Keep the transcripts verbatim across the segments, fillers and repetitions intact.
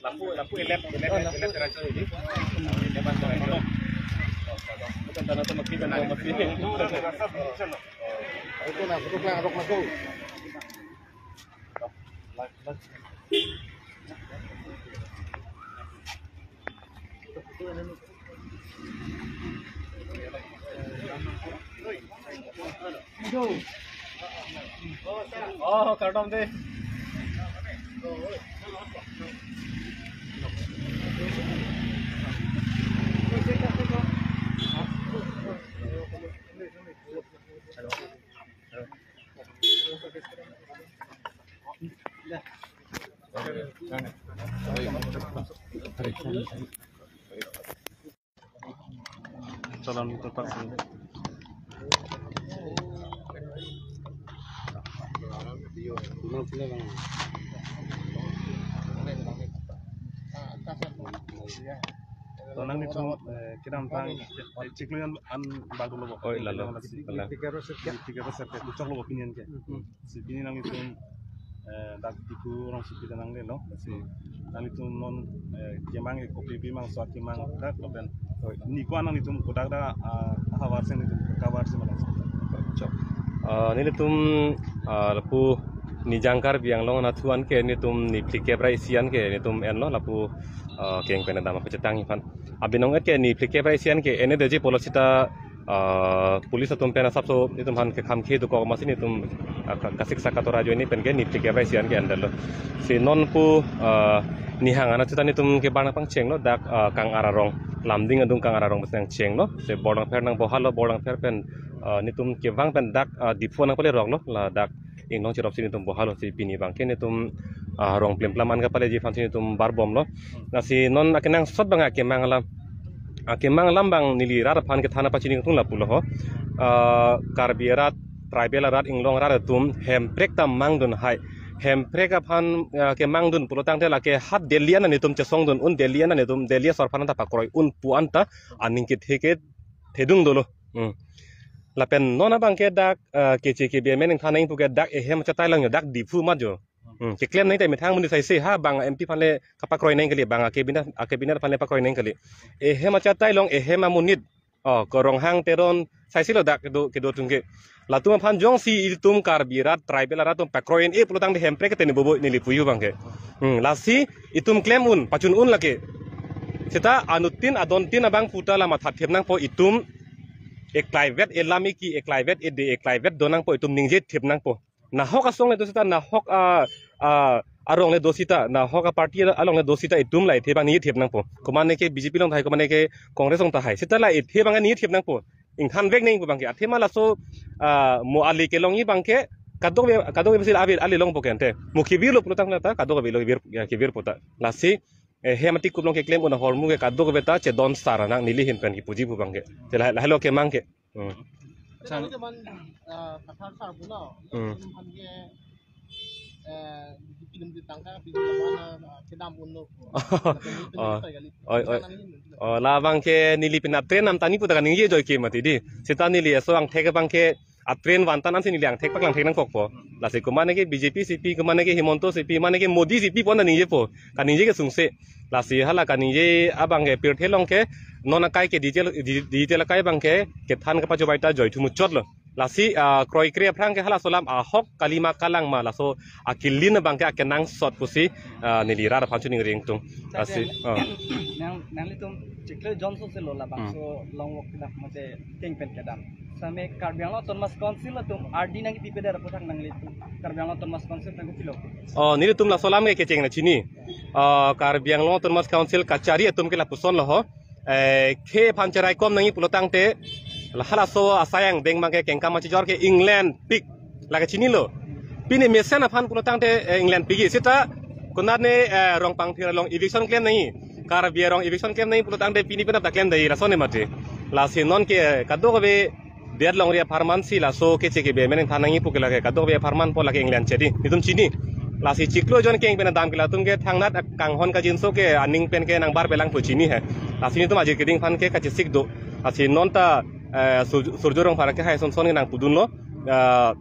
Lapu, lapu elep, elep, elep terasa ini. Elep terasa ini. Bukan tanah sama kita, nama masih. Itu nah, itu kelang rok masuk. Oh, kardom de. Calon terpaksa. Tonang ni thum, eh, kedamtang, eh, chiklo an, an bagul lo. Oi, lalo. Tiga persen. Tiga persen, kuchok lo opinion ke. Hmm. Si pini nanglitum, eh, dak Diphu rongsopi ta nanglelo. Si nanglitum non, eh, kemang ke kopi bimang so kemang dak lapen. Oi. Ni ko-an nanglitum kodak dak, ah, havar si nanglitum kabar si malang. Chok. Ah, nelitum, ah, lapu Nijang Karbi Anglong anatthu an ke nelitum niphlikep ra isi an ke nelitum enlo lapu, ah, keng pen dam apachetang iphan. Abinong et ke niphlikep ra isi an ke enedetji pulo seta, ah, police atum pen asapso nelitum aphan kekham khe dokok amatsi nelitum, ah, ka-, kasiksak katora ajoine pen ke niphlikep ra isi an ke endetlo. Si non pu, ah, nihang anatthu ta nelitum kebar nangpangchenglo dak, ah, Kang-ar arong, Lumding adung Kang-ar arong bes nangchenglo. Si bor nangpher nangbohalo, bor nangpher pen, ah, nelitum kevang pen dak, ah, Diphu nangpaleroklo, ladak inglong cherop si nelitum bohalo si pini abang ke nelitum, ah, rong plemplam an kapaleji aphan si nelitum barbomlo. Lasi non akenangsot abang akemang alam. Akemang alam abang neli rat aphan kethan apachini kangtung lapulo ho. Ah, Karbi arat, tribal arat, inglong arat atum hemprek ta mangdun hai. Hemprek aphan, ah, kemangdun pulotangte lake ha Delhi an nelitum chesongdun un, Delhi an nelitum, Delhi asorphan ta pakroi un pu anta aning kethe ke thedung dolo. Hmm. Lapen non abang ke dak, ah, keche kebe amen ingthan nangji pu ke dak ehem achatai lang jo, dak Diphu mat jo. Hmm, keklem nangji ta methang monit saise ha bang M P aphan le kapakroi nang kali, bang a cabinet, a cabinet aphan le pakroi nang kali. Ehem achatai long ehem amonit. Oh, ko Ronghang Teron saise lo dak kedo, kedo atum ke. Latum aphan jongsi itum Karbi arat, tribal arat atum pakroi-e pulotangte hemprek ke teni bobo neli puyu abang ke. Hmm, lasi itum klem un, pachun un lake. Seta anuttin adontin abang puta la matha thep nangpo itum eklaivet elam eki, eklaivet ede, eklaivet do nangpo itum ningje thep nangpo. Nahok asong le do seta nahok, ah, ah, arong le do sita, nahok a-party along le do sita itum la ithe abang ningje thip nangpo. Komane ke B J P along tahai, komane ke Congress along tahai. Sita la ithe abang ningje thip nangpo. Ingthan vek nangpo abang ke. Athema laso, ah, mo ali kelongji abang ke kadokave, kadokave si ave ali longpo ke ante. Mo kevirlo pulotangte kadokave lo kevir, ya, kevirpo ta. Lasi, eh, hem ati kuplong keklem un ahormu ke kadokave ta chedon sar nang neli ahin pen kipuji pu abang ke. Te la, lahelo kemang ke. Hmm. Acha. Teman, eh, Kathar sar pulo. Hmm. Teman ke, eh, film di tangka, film mana, eh, kedam unlo. Oh. Oi, oi. Oh, labang ke neli pen a-train nam tani puta kaningje ajoike mati di. Seta neli aso angthek abang ke a-train vantan ansi neli angthek paklang thek nangkokpo. Lasi komane ke B J P C P, komane ke Himanta C P, mane ke Modi C P pon ningjepo. Kaningje ke sungse. Lasi hala kaningje abang ke pirthe along ke non akai ke digital, di-, digital akai abang ke kethan kapachobei ta joithu muchotlo. Lasi, ah, kroikre aphrang ke halaso alam ahok kalima kalang ma laso akilin abang ke akenangsot pusi, ah, neli rat aphan chuning ringtung. Lasi, ah. Nang, nanglitum chiklo Johnson si lo labang Hmm. so long walk dak mate ting pen kedam. Same Karbi Anglong Autonomous Council atum ardi nangkipi peder aputhak nanglitum Karbi Anglong Autonomous Council nangkupilo. Oh, nelitum laso alam ke kecheng nangchini. Ah, Karbi Anglong Autonomous Council kachari atum ke lapuson lo ho. Eh, khei aphan cheraikom nangji pulotangte, la halaso asai angdeng abang ke kengkam achijor ke England pik. Lake chinilo. Pini mesen aphan pulotangte, eh, England pik. Seta konatne, eh, Rongpangthir along eviction klem nangji. Karbi arong eviction klem nangji pulotangte pini penap ta klemdetji lason ne mati. Lasi non ke, eh, kadokave det longri apharman si laso keche kebe amen ingthan nangji pu ke lake kadokave apharman po lake England chedi. Itum chini. Lasi chiklo jon keng pen adam ke latum ke thangnat kanghon kangjinso ke aning pen ke nangbar pelang pu chini he. Lasi nelitum ajir keding aphan ke kachesik do. Lasi non ta, eh, Sur-, Surjya Rongphar akehai son son ke nangpudunlo. Eh,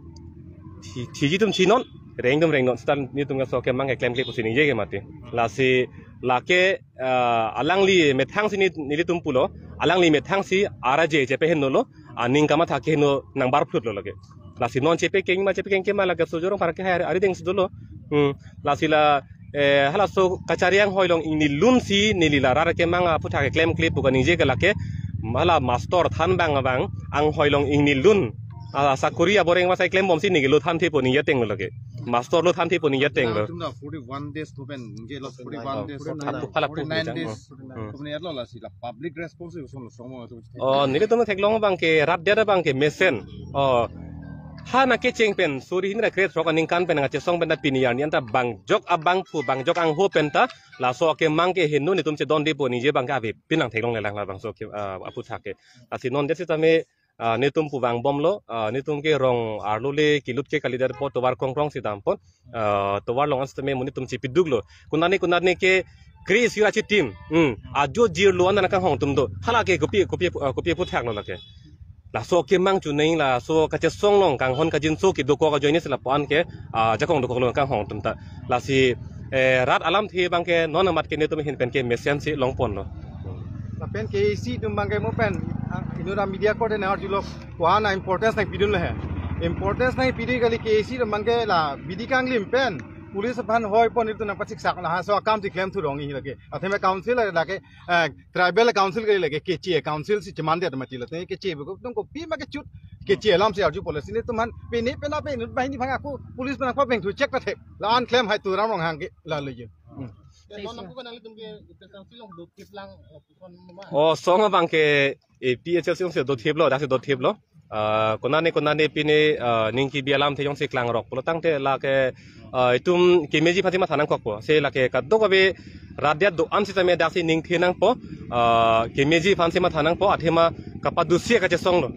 thi-, thiji atum chinon, reng atum rengnon. Seta nelitum ke so kemang ke klemkle pusi ningje ke mati. Lasi lake, eh, alangli methang si neli-, nelitum pulo, alangli methang si araje chepehenlo, aning kamatha keheno nangbar phutlo lake. Lasi non chepekeng ma chepekeng ke ma lake Surjya Rongphar akehai ari, arideng si dolo. Hmm. Lasi la, eh, halaso kachari anghoi along ingnilun si neli la rat kemang aphuthak keklemkle pu kaningje ke lake. Hala master than abang abang anghoi along ingnilun. Ah, sakori aboreng masai klembom si neli lo thanthepo ningje ateng lo lake. Master lo thanthepo ningje ateng lo. Tum ta forty-one days to pen, ningje lo forty-one days. Forty-nine. Hala forty-nine days. Hmm. Tum ni atlo lasi la public response yo son lo song mo tu. Oh, nelitum theklong abang ke rat dia abang ke mesen. Oh. Ha nangkecheng pen, suri hini ra kre-throk aningkan pen nangkachesong pen ta pini arni anta bangjok abangphu, bangjok angho pen ta, laso akemang keheno nelitum chedondepo ningje abang ke avepin nangtheklong lelang labangso ke, ah, aphuthak ke. Lasi non det sitame, ah, nelitum pu vangbomlo, ah, nelitum ke rong arlo le kelut ke kalidet po tovar krongkrong si dampon, ah, tovar along an sitame monit atum chepiduklo. Konatne konatne ke kre-isi ra chitim. Hmm. Ajo jirlo an nangkanghong atum do. Hala ke kopi, kopi, ah, kopi aphuthak lo lake. Laso akemang chuneng laso kachesong along kanghon kangjinso kedokok ajoine si lapu-an ke, ah, jakong dokok lo nangkanghong atum ta. Lasi, eh, rat alamthe abang ke non amat ke nelitum ahin pen ke mesen si longponlo. Lapen K A C atum abang ke mo pen, ah, inut amedia korte nang arjulo, ko-an a-importance nangpidunlo he. Importance nangpidun kali K A C atum abang ke la bidi kanglim pen police aphan hoipon itum nangpachiksak laso akam si klemthu rong-i lake. Athema council lake, eh, tribal council kali lake, keche council si chemandet mati lake, keche beko tum kopima kechut, keche alam si arjupo lasi nelitum aphan pini pena pe inut banghini aphan ako police pen ako bengthu chek ta thek. La-an klemhai Tuliram Ronghang ke la leje. Hmm. Te non nangpu kanang itum ke, itum council along dothip lang, eh, puson ma. Oh, song abang ke A P H L C along si dothiplo, dak si dothiplo. Ah, konatne konatne pini, ah, ning kebi alamthe jongsi klangrok pulotangte lake, ah, itum kemeji aphan si matha nangkokpo. Si lake kadokave rat dia do-an sitame dak si ningthe nangpo, ah, kemeji aphan si matha nangpo, athema kapadusi kachesong lo.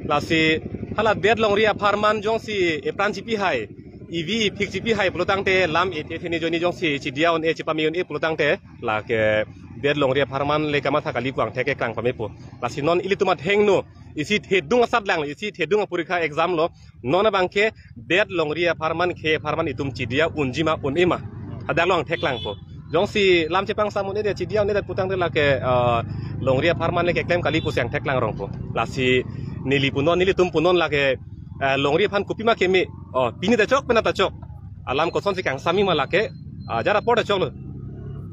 Lasi hala det longri apharman jongsi epran chipihai, ivi iphik chipihai pulotangte lam et et hini joni jongsi chidia un-e chipame un-e pulotangte lake det longri apharman le kamatha kali pu angthek keklang pamepo. Lasi non ilitum athengno isi thedung asat lang, isi thedung aporikha exam lo. Non abang ke det longri apharman khei apharman itum chidia unji ma un-e ma. Hadak lo angthek langpo. Jongsi lam chepangsam un-edet chidia un-edet putangte lake, eh, longri apharman le keklem kali pusi angthek langrongpo. Lasi neli punon, nelitum punon lake, eh, longri aphan kopima keme. Oh, pini ta chok, penap ta chok. Alam kosonsi kangsam-i ma lake, ah, jara por ta choklo.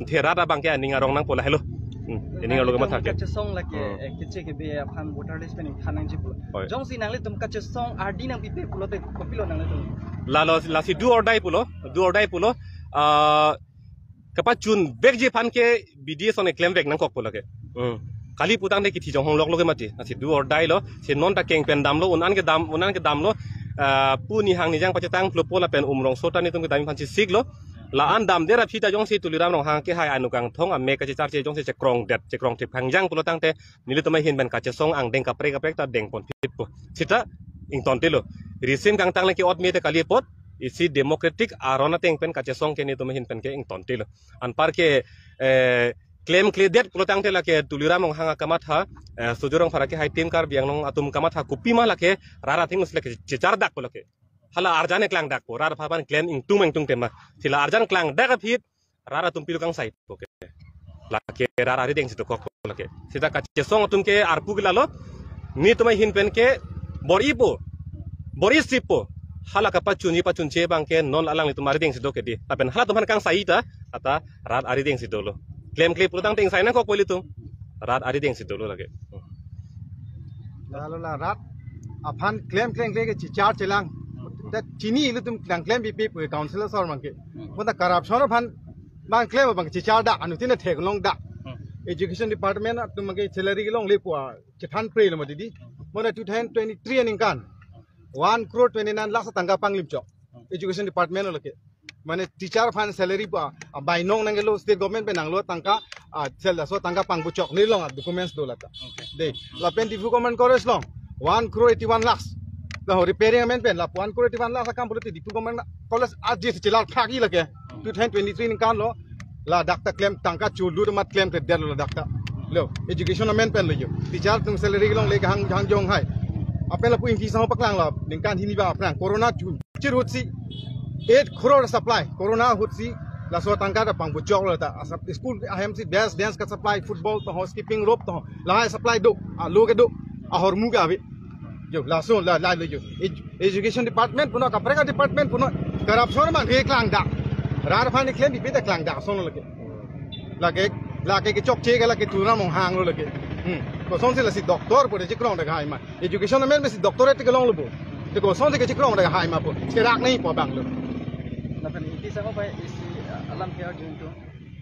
Te rat abang ke aning arong nangpo lahelo. Hmm, aning arlo kamatha ke. Kachesong lake, Hmm. eh, keche kebe aphan voter list pen ingthan nangji pulo. Oi. Jongsi nanglitum kachesong ardi nangpipe pulote kopilo nanglitum? Lalo, lasi do or die pulo, do or die pulo. ah, kapachun vekji aphan ke B D A ason keklem vek nangkokpo lake. Hmm. Kali putangte kithi chonghong loklo ke mati. Lasi do or die lo. Si non ta keng pen damlo, un-an kedam, un-an kedamlo. Ah, pu nihang nijang pachetang plopo lapen umrongso ta netum kedam aphan chesiklo. La-an damdet aphi ta jongsi Tuliram Ronghang kehai anukangthong amek kachecharche jongsi chekrongdet, chekrong thip hangjang pulotangte nelitum ahin pen kachesong angdeng kaprek kaprek ta dengponphitpo. Sita ingtontelo. Risim kangtang le ke-ot me te kali apot, isi democratic aron ateng pen kachesong ke netum ahin pen ke ingtontelo. Anpar ke, eh, klemkledet pulotangte lake Tuliram Ronghang akamatha, eh, Sujor Rongphar kehai Team Karbi Anglong atum kamatha kopima lake rat athengno si lake chechardak ko lake. Hala arjan klangdakpo, rat aphan klem ingtung ingtung tema. Si la arjan klangdak aphi rat atum pilo kangsaipo ke. Lake rat arideng si dokokpo lake. Sita kachesong atum ke arpu ke lalo. Netum ahin pen ke bor-ipo. Bor-isipo. Hala kapachunji pachunche abang ke non alanglitum arideng si do ke di. Lapen halatum aphan kangsai ta, ata rat arideng si dolo. Klemkle pulotangte ingsai nangkokpo ilitum. Rat arideng si dolo lake. Lalo la rat aphan klemkle ke chichar chelang. Ta chini ilitum klemkle B P P council asor abang ke. Bonta corruption aphan abang klem abang chichar dak, anuttin theklong dak. Hmm. Education department atum abang ke salary kelongle pu a chethan prelo mati di. Bonta two thousand twenty-three aningkan one crore twenty-nine lakhs tangka panglim chok. Education department lo ke. Mane teacher aphan salary pa, a, bainong nangkelo, state government pen nanglo tangka, a, sel laso tangka pangbuchok nelong a documents do lata. Okay. De, lapen Diphu Government College along one crore eighty-one lakhs. La ho repairing amen pen la one crore eighty-one lakhs akam pulote Diphu Government College aji si chelar phagi lake. Two thousand twenty-three ningkan lo, ladak ta klem tangka chulu mat klemkledetlo ladak ta. Lo, education amen pen lo yo. Teacher atum salary kelongle hang, hangjong hai. Lapen lapu ingki sang paklanglo, ningkan hini ba aphrang. Corona chu chirhutsi eight crore supply, corona ahutsi laso tangka ta pangbuchoklo ta. Asap school ahem si best dance ka supply, football to ho, skipping rope to ho, lahai supply do, a lo ke do, ahormu ke ave. Yo, laso la, la lo yo. Ed-, education department puno, kaprek a department puno, corruption abang ke klangdak. Rat aphan klem B P P ta klangdak ason lo lake. Lake, lake kechokche ke lake Tuliram Ronghang lo lake. Hmm. Kosonsi lasi doctor pu de chikrong dak hai ma. Education amen si doctorate kelonglo bo. Te kosonsi kechikrong dak hai ma pu. Cherak nangpo abang lo. Lapen ingki sang pai isi, ah, alam ke arjun tu.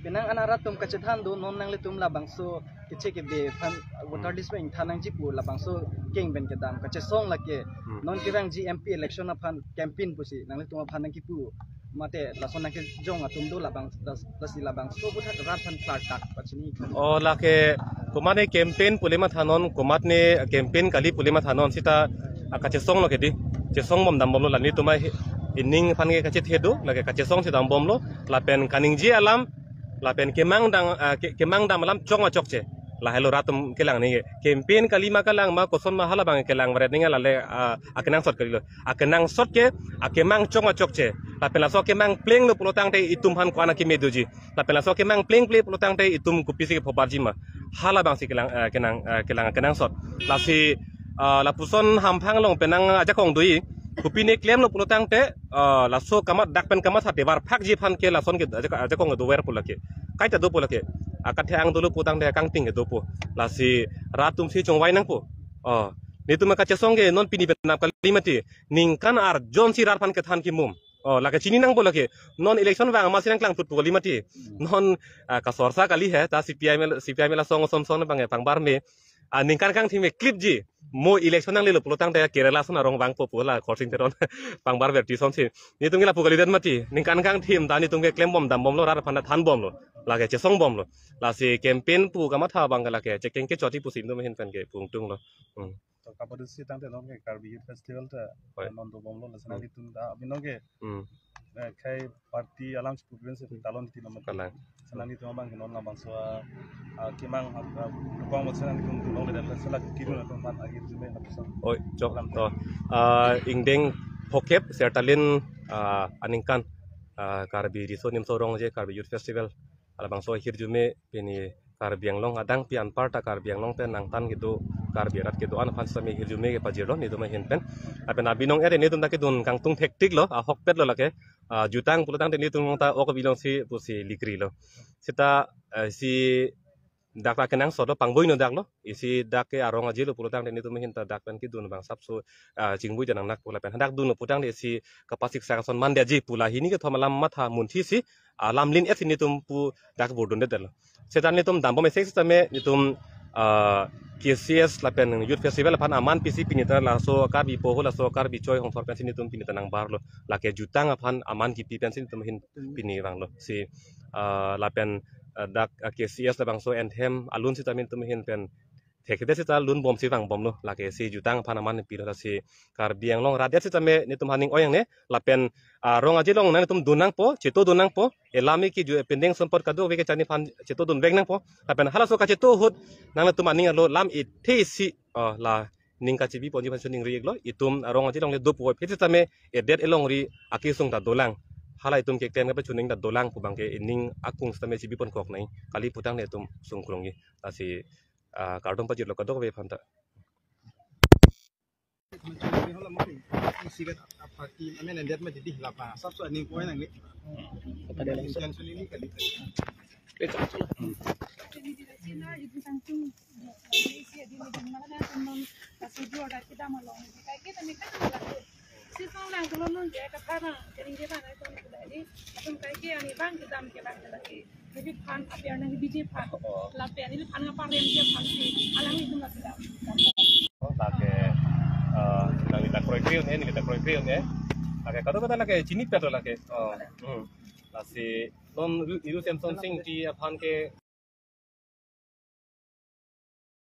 Penang an arat atum kachethan do, non nanglitum labangso keche kebe aphan voter list pen ingthan nangji pu labangso keng pen kedam kachesong lake. Hmm. Non kevangji M P election aphan campaign pusi nanglitum aphan nangkipu. Mate lason nangkejong atum do labang, las-, lasi labangso aputhak rat aphan klardak pachini. O lake komatne campaign pule mathanon, komatne campaign kali pule mathanon sita, a, kachesong lo ke di. Chesong bom dambomlo la netum ahi-, ining aphan ke kachethe do, lake kachesong si dambomlo, lapen kaningje alam, lapen kemang dam, a, ke-, kemang dam alam chok ma chokche. Lahelo rat atum kelang nangji. Campaign kali ma kalang ma koson ma hala abang kelang varet nangji lale, a, akenangsot kalilo. Akenangsot ke, akemang chok ma chokche. Lapen laso akemang plenglo pulotangte itum aphan ko-an akeme doji. Lapen laso akemang plengple pulotangte itum kopisi kephoparji ma. Hala abang si kelang, eh, kenang, eh, kelang akenangsot. Lasi, eh, lapuson hamphang along penang ajakong do-i. Kopine klemlo pulotangte, eh, laso kamatdak pen kamatha tevar phakji aphan ke lason ke ajak-, ajakong dover pu lake. Kaita do pu lake. Akathe ang dolo putangte kangting ke dopo. Lasi rat atum si chongvai nangpo. Oh, netum kachesong ke non pini penap kali mati. Ningkan arjon si rat aphan kethan kimum. Oh, lake chini nangpo lake. Non election vang amatsi nangklang thut pu kali mati. Non, ah, kasorsa kali he, ta C P I M, C P I M la song son son bang pangbar me. Ah, ningkan kangthim me klipji. Mo election nanglelo pulotangte Kerala ason arong vangpo pu la Khorsing Teron pangbar verti sonsi. Netum ke lapu kalidet mati. Ningkan kangthim ta netum ke klem bom dambomlo, rat aphan than bomlo. Lake chesong bomlo. Lasi campaign pu kamatha abang ke lake chekeng kechoti pusi netum ahin pen ke pungtunglo. Hmm. To kapadusi tangte non ke Karbi Youth Festival ta, hoi, non dobomlo, lasi, hmm, nanglitum ta, abi non ke, hmm, eh, khei party alam si province, hmm, talon ti naman. Kalang. Lasi nanglitum abang ke non labangso, ah, ah, kemang, ah, ah, lubang mo lasi nanglitum tu long le dan lasi la kiru na teman akhir jume na pesan. Oi, chok. Alam to. Ah, ingdeng phokep sertalin, ah, aningkan, ah, Karbi Riso Nimso Rong je Karbi Youth Festival. Halabangso ahirjume pini Karbi Anglong adang pi anparta Karbi Anglong pen nangtan kedo, Karbi arat kedo-an aphan sami ahirjume kepajirlo netum ahin pen. Lapen abinong ere netum ta kedun kangtung thektiklo, ahokpetlo lake. Ah, jutang pulotangte netum ta ok bilong si pusi likrilo. Sita, eh, si dak ta kenangsot lo, pangvoi no dak lo. Isi dak ke arong aje lo pulotangte netum ahin ta dak pen kedun abang sapso, ah, chingboi ta nangnak pu lapen hadak dunlo putangte isi kapasiksak ason mandetji pu la hini kethom alam matha munthisi, ah, lam lin-et si netum pu dak vurdundetlo. Seta netum dambom isi sitame netum, ah, K C S lapen Youth Festival aphan aman pisi pini ta laso Karbi Poho, laso Karbi Choi Hongthor pensi netum pini ta nangbarlo. Lake jutang aphan aman kipi pensi netum ahin pini vanglo. Si, ah, lapen, ah, dak, ah, K C S labangso anthem alun sitame netum ahin pen thekthedet seta lunbomsi vangbomlo. Lake si jutang aphan aman pilo, lasi Karbi Anglong rat det sitame netum aning oyangne lapen, ah, rong aje along nangtum dun nangpo, chetodun nangpo, elam ke ju pending sumpot kadokave kechani aphan chetodunvek nangpo. Lapen halaso kacheto ahut nangtum aning arlo lam ithesi, ah, la ning kachibi ponji aphan choningri-iklo. Itum arong aje alongle dopo phit sitame edet elongri akesung ta dolang. Hala itum keklem kapachuning ta dolang pu abangke ining akung sitame chibi ponkok nai. Kali putangte itum sungkrungji. Lasi, ah, kardom pajirlo kadokave aphan ta. Isi kat apa ti, I mean, endet ma jadi lapa. Sapso aning koi nang ni. Kata dia langsung. Intention ini kali. Ini di sini, ibu Santung. Ini isi di mana mana teman kasih jual dari kita malam. Kayak kita ni kan lagi. Sisong lang kalau nung dia kata bang, jadi dia bang itu ni kita ini. Langsung kaike ani bang kedam ke bang lagi. Jadi aphan, api anang biji aphan. Oh. Lapen ini aphan ngapa rem dia aphan si. Alang itu nggak kedam. Oh, lake, eh, nang kita kroikre un-e, nang kita kroikre un-e. Lake, kadokave ta lake chinipetlo lake. Oh, hmm. Lasi, non Niru, Niru Semson Sing Ingti aphan ke